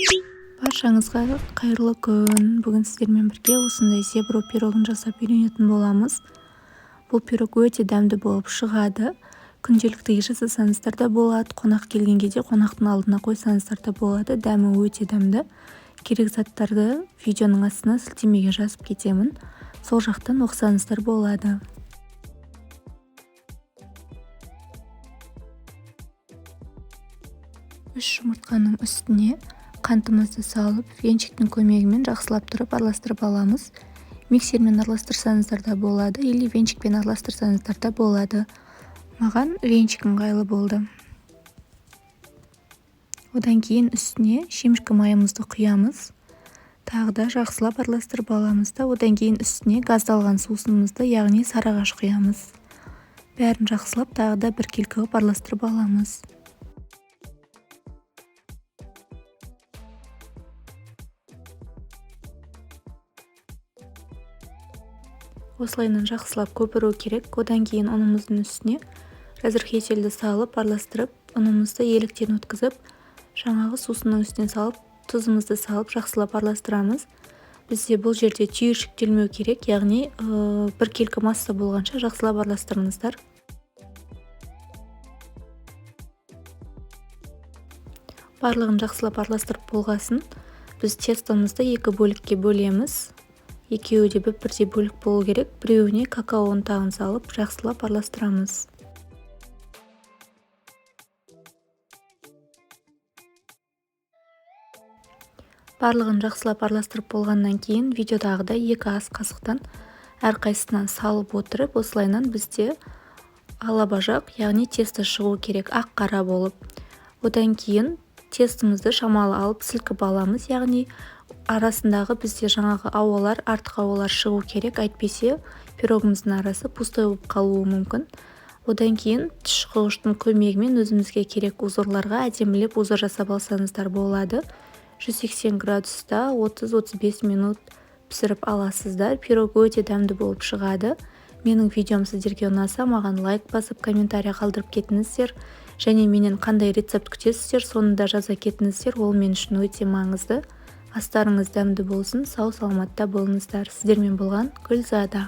Баршаңызға қайырлы күн. Бүгін сіздермен бірге осындай зебро пирогын жасап үйренетін боламыз. Бұл пирог өте дәмді болып шығады. Күнделікті жасасаңыздар да болады, қонақ келгенге де қонақтың алдына қойсаңыздар да болады. Дәмі өте дәмді. Керек заттарды видеоның астына сілтемеге жазып кетемін. Сол жақтан оқысаңыздар болады. 3 жұмыртқаның үстіне қантымызды салып, венчиктің көмегімен жақсылап тұрып араластырып аламыз. Миксермен араластырсаңыздар да болады, или венчикпен араластырсаңыздар да болады. Маған венчик ыңғайлы болды. Одан кейін үстіне шемішкі майымызды құямыз. Тағы да жақсылап араластырып аламыз да, одан кейін үстіне газдалған сусынымызды, яғни сарыағаш құямыз. Бәрін жақсылап тағы да біркелкі қылып араластырып аламыз. Осылайынан жақсылап көпіру керек. Одан кейін ұнымыздың үстіне разрыхлительді салып, араластырып, ұнымызды еліктен өткізіп, жаңағы сусынның үстіне салып, тұзымызды салып, жақсылап араластырамыз. Бізде бұл жерде түйіршіктелмеу керек, яғни біркелкі масса болғанша жақсылап араластырыңыздар. Барлығын жақсылап араластырып болғасын, біз тестомызды екі бөлікке бөлеміз. Екеуі де бір-бірдей бөлік болу керек. Біреуіне какао ұнтағын салып, жақсылап араластырамыз. Барлығын жақсылап араластырып болғаннан кейін видеодағыдай 2 ас қасықтан әрқайсысынан салып отырып, осылайынан бізде алабажақ, яғни тесто шығу керек, ақ-қара болып. Одан кейін тестомызды шамалы алып сілкіп аламыз, яғни арасындағы бізде жаңағы ауалар, артық ауалар шығу керек, әйтпесе пирогымыздың арасы пустой болып қалуы мүмкін. Одан кейін тышқығыштың көмегімен өзімізге керек узорларға әдемілеп узор жасап алсаңыздар болады. 180 градуста 30-35 минут пісіріп аласыздар. Пирог өте дәмді болып шығады. Менің видеом сіздерге ұнаса, маған лайк басып, комментарий қалдырып кетіңіздер. Және менен қандай рецепт күтесіздер, соны да жаза кетіңіздер. Ол мен үшін өте маңызды. Астарыңыз дәмді болсын, сау саламатта болыңыздар. Сіздермен болған Гүлзада.